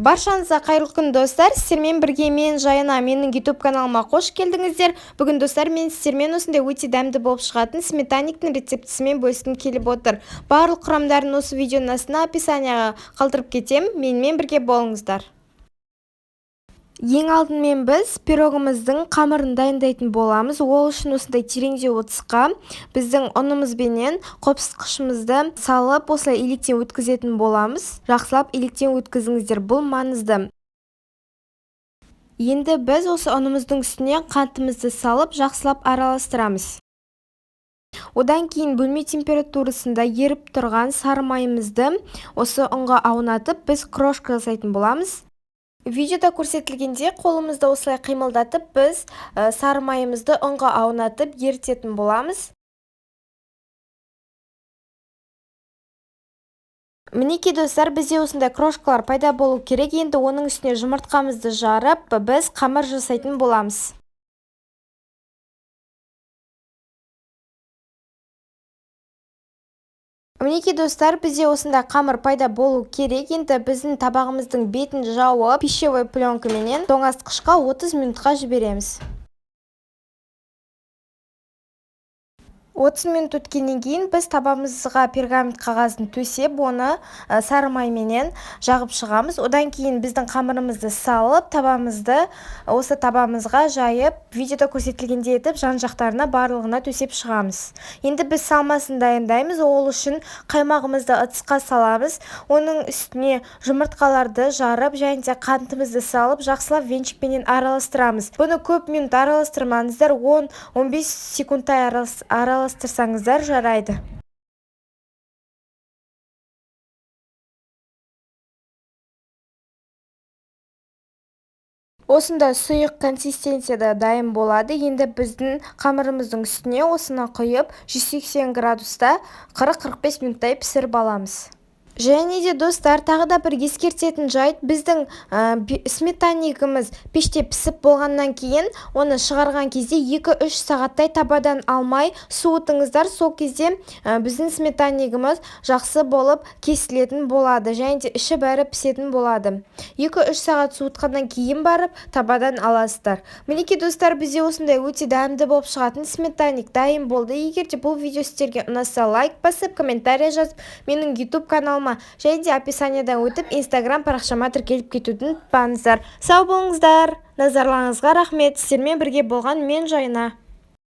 Баршаңызға қайырлы күн, достар! Сіздермен бірге мен, Жайна. Менің YouTube каналыма қош келдіңіздер. Бүгін, достар, мен сіздермен осындай өте дәмді болып шығатын сметанниктің рецептісімен бөліскім келіп отыр. Барлық құрамдарын осы видеоның астына описанияға қалдырып кетемін. Менімен бірге болыңыздар. Ең алдымен біз пирогымыздың қамырын дайындайтын боламыз. Ол үшін осындай тереңдеу ыдысқа біздің ұнымызбенен қопсытқышымызды салып, осылай електен өткізетін боламыз. Жақсылап електен өткізіңіздер, бұл маңызды. Енді біз осы ұнымыздың үстіне қантымызды салып, жақсылап араластырамыз. Одан кейін бөлме температурасында еріп тұрған сары майымызды осы ұнға аунатып, біз крошка жасайтын боламыз. Видеода көрсетілгенде қолымызды осылай қимылдатып, біз сары майымызды ұнға аунатып ерітетін боламыз. Мінекей, достар, бізде осындай крошкалар пайда болу керек. Енді оның үстіне жұмыртқамызды жарып, біз қамыр жасайтын боламыз. Мінекей, достар, бізде осындай қамыр пайда болу керек. Енді біздің табағымыздың бетін жауып, пищевой пленкаменен тоңазытқышқа 30 минутқа жібереміз. 30 минут өткеннен кейін біз табамызға пергамент қағазын төсеп, оны сары майменен жағып шығамыз. Одан кейін біздің қамырымызды салып, табамызды осы табамызға жайып, видеода көрсетілгендей етіп жан-жақтарына барлығына төсеп шығамыз. Енді біз салмасын дайындаймыз. Ол үшін қаймағымызды ыдысқа саламыз. Оның үстіне жұмыртқаларды жарып, және де қантымызды салып, жақсылап венчикпенен араластырамыз. Бұны көп минут араластырмаңыздар, 10-15 секундтай араластырсаңыздар жарайды. Осында сұйық консистенцияда дайын болады. Енді біздің қамырымыздың үстіне осыны құйып, 180 градуста 40-45 минуттай пісіріп аламыз. Және де, достар, тағы да бір ескертетін жайт: біздің сметаннигіміз пеште пісіп болғаннан кейін, оны шығарған кезде 2-3 сағаттай табадан алмай суытыңыздар. Сол кезде біздің сметаннигіміз жақсы болып кесілетін болады және де іші бәрі пісетін болады. 2-3 сағат суытқаннан кейін барып табадан аласыздар. Мінекей, достар, бізде осындай өте дәмді болып шығатын сметанник дайын болды. Егер де бұл видео сіздерге ұнаса, лайк басып, комментарий жазып, менің YouTube каналыма және де описаниядан өтіп, Инстаграм парақшама тіркеліп кетуді ұмытпаңыздар. Сау болыңыздар, назарларыңызға рахмет. Сіздермен бірге болған мен, Жайна.